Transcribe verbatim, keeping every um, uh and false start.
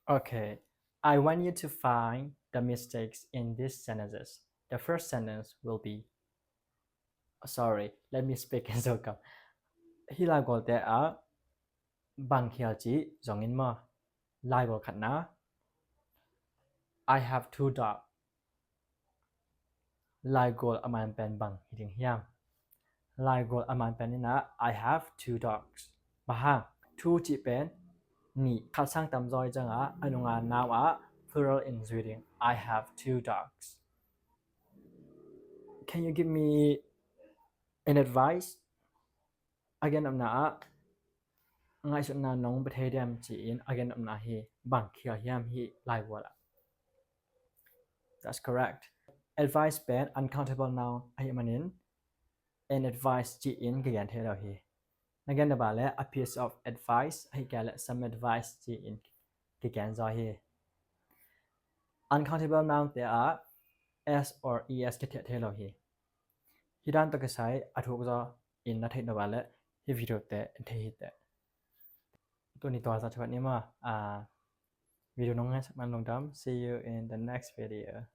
Okay, I want you to find the mistakes in these sentences. The first sentence will be, sorry, let me speak in Zogam. Hih laigual te ah bang khial cih zong in maw. Laigual khatna, I have two dogs. Laigual a man pen bang hi ding hiam? Laigual a man pen in ah, I have two dogs. Bang hang, two cih pen nih, khat sang tam zaw hi ciangin a nunga noun ah plural in zui ding. I have two dogs. Can you give me an advice? A gen nopna ah ngaihsutna nong pia thei diam ci-in a gen nopna hi. Bang khial hiam hih laigual ah? That's correct. Advice pen uncountable noun ahih manin an advice ci-in kigen thei lo hi. Na gen na ba le a piece of advice, ahih kei leh some advice ci-in kigen zaw hi. Uncountable noun te ah s or es kithiah thei lo hi. Hih dan tawh kisai a thuk zaw in na theih na ba le hih video te thei hi teh. Tuni tua za thuat ni maw. Video nong ngaihsak man lungdam. See you in the next video.